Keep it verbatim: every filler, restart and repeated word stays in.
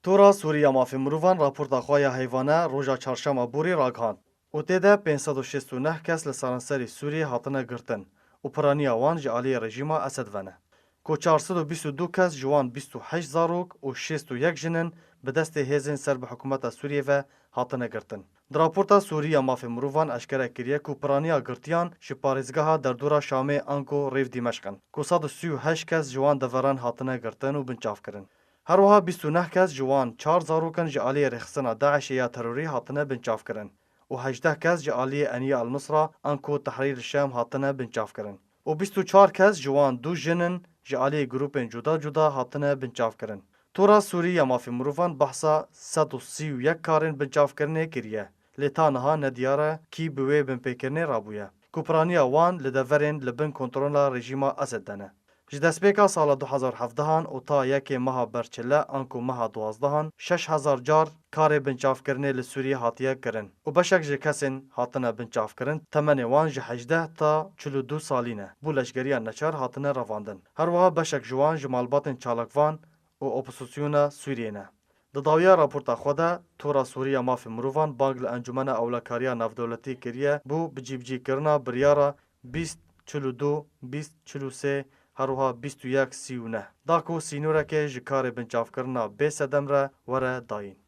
Tora Sûrî ya Mafê Mirovan raporta xwe ya heyvane roja çarşema borî ragihand û tê de pênc sed û şêst û neh kes li seranserî Sûriyê hatine girtin û piraniya wan ji aliyê rejîma Esed ve ne. Ku çar sed û bîst û du kes, ji wan bîst û heşt zarok û şêst û yek jin in, bi destê hêzên ser bi hikûmeta Sûriyê ve hatine girtin. Di raporta Sûrî ya Mafê Mirovan eşkere kiriye ku piraniya girtiyan ji parêzgeha derdora Şamê anku rêv Dîmeşq in, ku sed û sî û heşt kes ji wan deveran hatine girtin û binçavkirin. Her wiha bîst û neh kes ji wan çar zarokan ji aliyê rêxistina DAIŞê ya terorî hatine binçavkirin û hejdeh kes ji aliyê Eniye El Nusra anku Tehrîr Şam hatine binçavkirin û bîst û çar kes ji wan du jin in ji aliyê grûpên cuda cuda hatine binçavkirin. Tora Sûrî ya Mafê Mirovan behsa sed û sî û yek karên binçavkirinê kiriye, lê ta niha nediyar e kî bi wê binpêkirinê rabûye, ku piraniya wan li deverên li bin kontrola rejîma Esed de ne. Ji destpêka sala du hezar hevdehan û ta yekê meha ber çile anku meha duwazdehan şeş hezar car karê binçavkirinê li Sûriyê hatiye kirin û beşek ji kesên hatine binçavkirin temenê wan ji hejdeh ta çil û du salî ne, bo leşgeriya neçar hatine revandin. Her wiha beşek ji wan ji malbatên çalakvan û opozisyona Sûriyê ne. Di dawiya raporta xwe de, Tora Sûrî ya Mafê Mirovan bang li Encûmena Ewlekariya Navdewletî kiriye bo bicîbicîkirina biryara bîst çil û du, bîst çil û sê, her wiha bîst û yek sî û neh da ku sînorekê ji karê binçavkirina bê sedem re were dayîn.